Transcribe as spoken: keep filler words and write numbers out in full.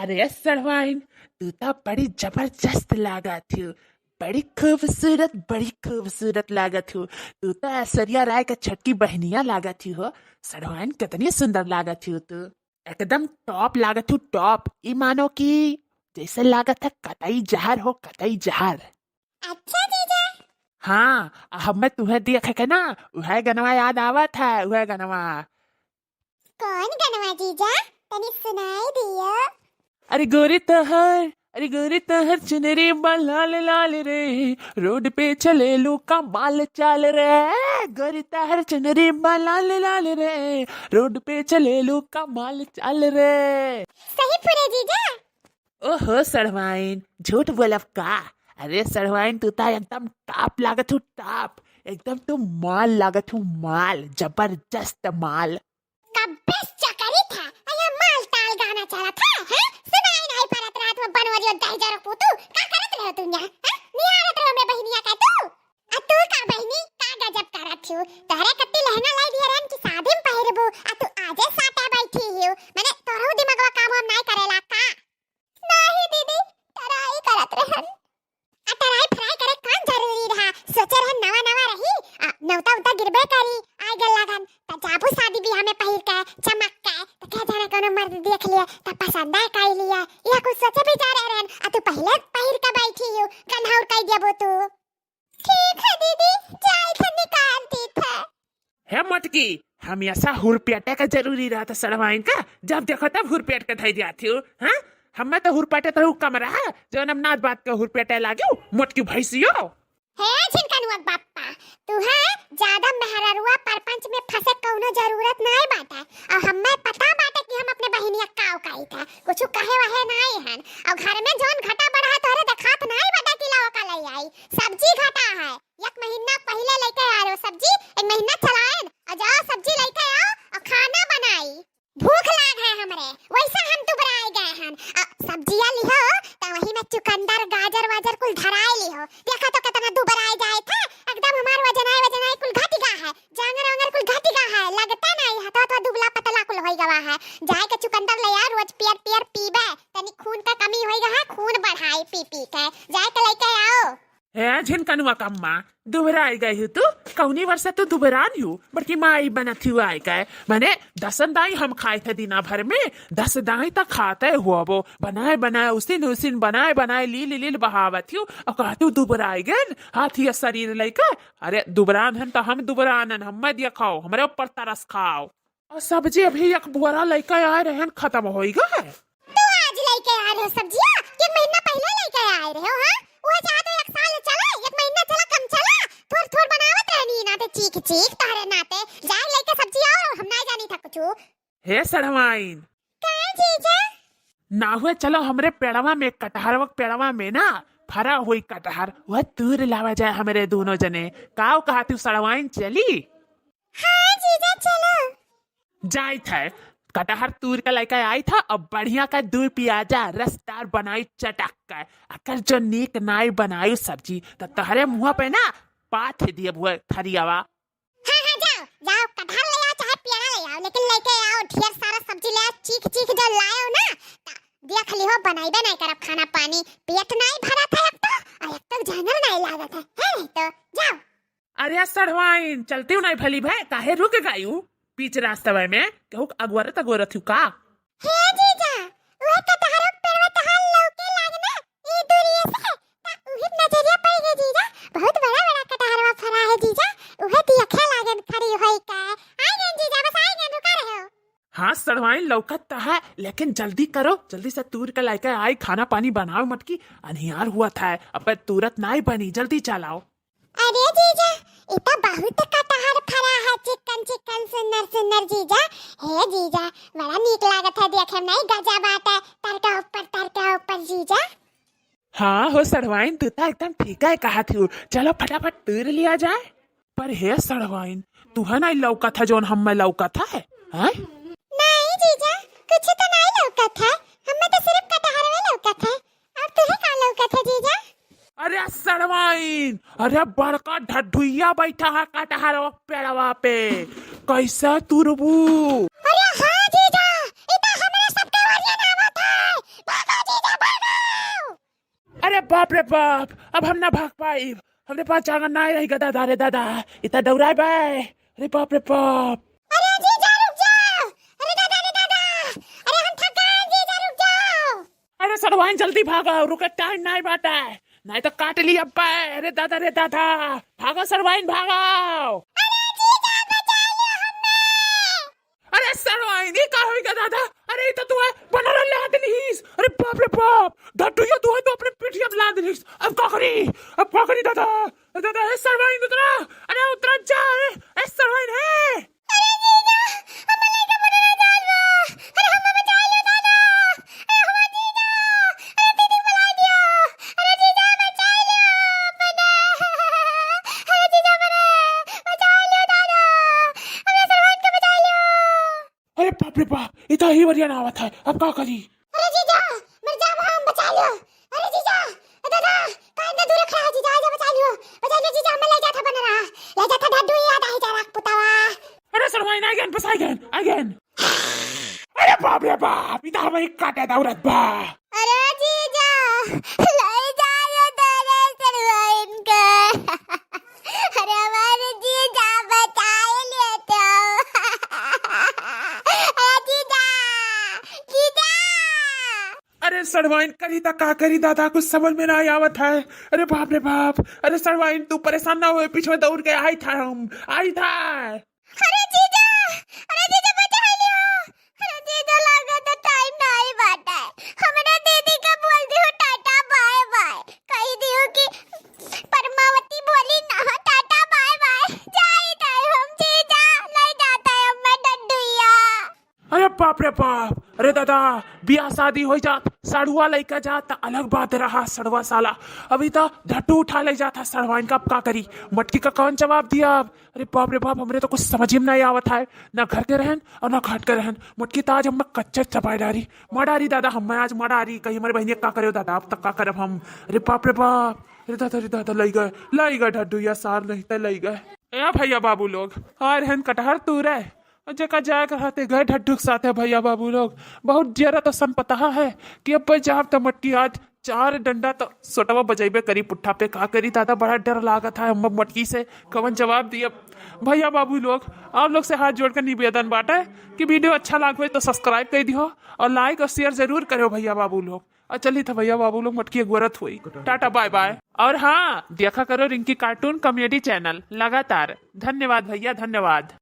अरे सड़वाइन, तू तो बड़ी जबरदस्त लागत हो, बड़ी खूबसूरत, बड़ी खूबसूरत लागत हो। तू तो ऐश्वर्या राय के छोटकी बहनिया लागत हो। सड़वाइन, कितनी सुंदर लागत हो तू, एकदम top लागत हो, top। ई मानो कि जैसे लागत है कतई जहर हो, कतई जहर। अच्छा जीजा। हाँ, आ हमें तुम्हें देख के ना उहे गनवा याद आवत है, उहे गनवा। कौन गनवा जीजा? तनी सुनाई दियो। अरे गोरी तहर, अरे गोरी तहर चुनरी बा लाल लाल रे, रोड पे चले लू कमाल चाल रे। गोरी तहर चुनरी बा लाल लाल रे, रोड पे चले लू कमाल चाल रे। सही पूरे जीजा। ओहो सड़वाइन, झूठ बोलब का? अरे सड़वाइन, तू तो एकदम top लागत हूँ, top। एकदम तू माल लागत हूँ, माल, जबरदस्त माल। कब्बे से चकरी था, अया माल ताल गाना चला था, हैं? सुनाई नहीं पड़त रात में बनवरियो दहिजर पूतू, का करत रहो तू यहाँ, हैं? निहारत रहो मैं बहिनिया का तू। आ तू का बहिनी, का गजब करत हूँ? तोहरे कत्ती लहंगा लाई दिया रहन कि शादी में पहिरबू, आ तू आजे साटा बैठी हूँ। मने तोहरो दिमागवा काम वाम नाई करेला का? नाही दीदी, टराई करत रहन। आ टराई फराई करे कौन जरूरी रहा? सोचे रहन नवा नवा रही, आ, नौता उता गिरबे करी, आय गल लगन, त जाबू शादी बियाह में पहिर के, चमक के, त क्या जाने कौनो मर्द देख लिए, त पसंद आए कई लिए, यह कुछ सोचे विचारे रहन, आ तू पहले पहिर के बैठी हूँ, गन्हाउर कई देबू तू। ठीक है दीदी, जाई थे निकाल दी थे। हे मटकी, हमेशा हुरपेटे का जरूरी रहता सड़वाइन का, जब देखो तब हुरपेट के धई दिया थी, हाँ? हमें तो हुरपेटे तो कम रहा, जौन हम नाच बात के हुरपेटे लागे, मोटकी भैंसियो। हे झिनकनुआ बापा, तू है ज्यादा मेहररुआ परपंच में फंसे कौनो जरूरत नहीं बाटे। और हमें पता बाटे कि हम अपने बहिनिया काव काई था, कुछ कहे वहे नहीं हन। और घर में जौन घटा बढ़ा तोहरे देखात नहीं बाटे कि लाओ का ले आई, सब्जी घटा है। एक महीना पहिले लेके आ रहे हो सब्जी, एक महीना चलाएन, और जाओ सब्जी लेके आओ और खाना बनाई। भूख लाग है हमरे, वैसे हम दुबराए गए हन। आ, सब्जिया लिहो, त वही में चुकंदर, गाजर वाजर कुल धराए लिहो। देखा तो कितना दुबराए जाए थे, एकदम हमार वजनाए, वजनाए कुल घट गा है, जांगर वांगर कुल घट गा है, लगता नहीं है, तो, तो दुबला पतला कुल होई गवा है। जाए के चुकंदर ले आ, रोज पियर पियर पीबे, तनी खून का कमी होई गा है, खून बढ़ाई पी पी के, जाए के लेके आओ। हे झिनकनुआ कम्मा, दुबराई गई हूँ तू? कौनी वर्ष तू दुबरान हूँ? बड़की माई बनत हूँ आय के। मने दसन दाई हम खाए थे दिना भर में, दस दाई तक खाते हुआ वो। बनाए बनाए, उसिन उसिन बनाए बनाए, लील लील बहावत हूँ। और कहा तू दुबराई गन, हाथ ये शरीर लइके। अरे दुबरान हन तो हम दुबरान हन, हम मत ये खाओ, हमरे ऊपर तरस खाओ। और सब्जी अभी एक बोरा लइके आए रहन, खत्म होई गए। तू आज लइके आए रहे सब्जिया, कि एक महीना पहिले लइके आए रहे हो, हाँ? वो चाहे तो एक साल चला, एक महीना चला, कम चला, थोड़ थोड़ बनावत रहनी नाते चीख चीख तहरे नाते। जाए लइके सब्जी आओ, हम ना जानी था कुछ। हे सड़वाइन। का जीजा? ना हुए, चलो हमरे पेड़वा में, कटहरवा के पेड़वा में ना फरा हुई कटहर, वह तूर लावा जाए हमरे दोनों जने। काव कहा तू सड़वाइन, चली? हाँ जीजा, चलो। जाइत है, कटहर तूर के लेके आइत है, अब बढ़िया का दू पियाजा रसदार बनाई चटक के। अगर जो नीक नाई बनाई सब्जी, तो तहरे मुँह पे ना पाथ दिए बुआ थरियावा। हाँ, हाँ, जाओ, जाओ, कटहर ले आओ, चाहे पेड़ा ले आओ, लेकिन लेके आओ, ढेर सारा सब्जी ले आओ, चीख चीख जो लाओ ना, ता देख लिहो, बनाइबे नहीं करब खाना पानी, पेट नहीं भरत है एक तो, और एक तो जानल नहीं लागत है, है नहीं तो, जाओ। अरे सड़वाइन, चलती हूँ नहीं भली भे, काहे रुक गई हूँ बीच रास्ते में? केहू के अगोरत अगोरत हूँ का? हे जीजा, वह कटहरो के पेड़वा तहार लौके लाग ना, ई दूरिये से, ता उही नजरिया पड़ गई जीजा, बहुत बड़ा बड़ा कटहरवा फरा है जीजा, उहे दियखे लागन खड़ी होई का। आई गन जीजा, बस आई गन, रुका रहे हो। हाँ सड़वाइन, लौकत तो है, लेकिन जल्दी करो, जल्दी से तूर के लेके आई, खाना पानी बनाओ मटकी, अनियार हुआ था, अब तुरंत नाई बनी, जल्दी चलाओ। अरे जीजा, ई तो बहुत कटहर फरा है, चिकन चिकन, सुंदर सुंदर जीजा। हे जीजा, बड़ा नीक लागत है देखे में, नहीं गजब बाटे, तर के ऊपर, तर के ऊपर जीजा। हाँ हो सड़वाइन, तू तो एकदम ठीक है कहा थी। चलो फटाफट तूर लिया जाए। पर हे सड़वाइन, तू है नहीं लौकत है जौन हम में लौकत है, हैं? नहीं जीजा, कुछ तो नहीं लौकत है, हम में तो सिर्फ कटहरवे लौकत है। अब तुहे का लौकत है जीजा? अरे सड़वाइन, अरे बड़का ढड्ढुइया बैठा है कटहर पेड़वा पे, कैसे तुरबू? अरे हाँ जीजा, ई तो हमरे सबके ओरियन आवत है। रे बाप, अब हम ना भाग पाइब। हमरे पास जांगर ना रही गदा, दादा रे दादा, इतना दौड़ाए बे। अरे बाप रे बाप। अरे जीजा रुक जाओ। अरे दादा रे दादा, अरे हम थक गए जीजा, रुक जाओ। अरे सरवाइन जल्दी भागो, रुके टाइम नहीं बाटे, नहीं तो काट ली अब्बे। अरे दादा रे दादा, भागो सरवाइन भागो। अरे जीजा बचा लो हमें। अरे सरवाइन, ई का होई गा दादा? अरे ई तो तू है बनरा लाद लीस। अरे बाप रे बाप, धटुया तू है तो अपने पिठिया में लाद लीस। अब का करी? अब का करी दादा? दादा, ए सरवाइन उतरा, अरे उतरा जा, ए, ए सरवाइन है। अरे जीजा, हम लइका बनरा जान बा। अरे हम बचा लियो दादा। अरे हमार जीजा, अरे दीदी बुला दियो। अरे जीजा बचा लियो अपने। अरे जीजा मरे, बचा लियो दादा। अरे सरवाइन के बचा लियो। अरे बाप रे बाप, ई तो ही बढ़िया ना आवत है, अब का करी? अरे जीजा, मर जाब हम, बचा लियो। अरे जीजा, ए दादा, काहे इतना दूर खड़ा है जीजा, आजा बचा लियो। बचा लियो जीजा, हमें ले जाता बनरा, ले जाता धड्डू याद आई जा राख पुतावा। अरे सरवाइन आ गए, बस आ गए, आ गए। अरे बाप रे बाप, ई तो हमें काटे दौड़त बा। अरे जीजा, ले जाइए तेरे सरवाइन के। अरे हमारे जीजा बचाए लेते हो। अरे जीजा, जीजा। अरे सरवाइन करी ता का करी दादा, कुछ समझ में ना आवत है। अरे बाप रे बाप, अरे सरवाइन तू परेशान ना होए, पीछे में दौड़ के आई था हम, आई था। अरे जीजा, अरे जीजा बचा लियो। अरे जीजा लागत टाइम नहीं बाटे। हमरा दीदी का बोल दियो टाटा बाय बाय। कही दियो कि पद्मावती बोली ना हो टाटा बाय बाय। जाई ताई हम जीजा, ले जाता है हमें डड्डुया। अरे बाप रे बाप, अरे दादा, बियाह शादी हो जात, सड़ुआ लइका जात, अलग बात रहा, सड़ुआ साला। अभी तो धट्टू उठा ले जाता सड़वाइन का, अब का करी? मटकी का कौन जवाब दिया अब? अरे बाप रे बाप, हमरे तो कुछ समझ में नहीं आवत है, ना घर के रहन और ना घाट के रहन। मटकी तो आज हमें कच्चा चबाए डारी, मार डारी दादा, हमें आज मार डारी। कहीं हमारे बहनिया का करे दादा, अब तक का करब हम? अरे बाप रे बाप, अरे दादा, अरे दादा, लई गए, लई गए ढड्डू या सार, नहीं तो लई गए। ए भैया बाबू लोग, आए रहन कटहर तूरे, और जेका जाए के रहते गए ढड्डू के साथे भैया बाबू लोग। बहुत जरा तो सन पतहा है कि अब जाब तो मटकी आज चार डंडा तो सोटवा बजैबे करी पुट्ठा पे। का करी दादा, बड़ा डर लागत है हम मटकी से, कवन जवाब दिए भैया बाबू लोग। आप लोग से हाथ जोड़ के निवेदन बाटे कि वीडियो अच्छा लागे तो सब्सक्राइब कर दियो और लाइक और शेयर जरूर करो भैया बाबू लोग। और चलित है भैया बाबू लोग, मटकी अगुअरत हुई। Tata bye bye. और हाँ, देखा करो रिंकी कार्टून कॉमेडी चैनल लगातार। धन्यवाद भैया, धन्यवाद।